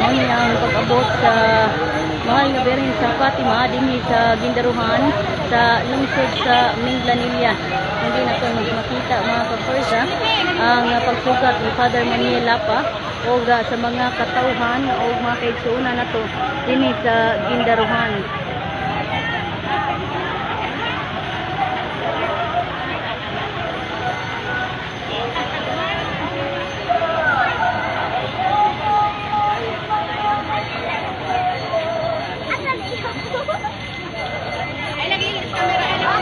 Mao ni ang pag-abot sa Mahal nga Birhen sa Fatima dinhi sa Guindaruhan sa lungsod sa Minglanilla. Hindi na to makita, mga ka-first, ang pagsugat ni Father Manuel Lapa o sa mga katawhan o mga kaigsuonan nato dinhi sa Guindaruhan. Ay, lagi yung camera. Ay, lagi.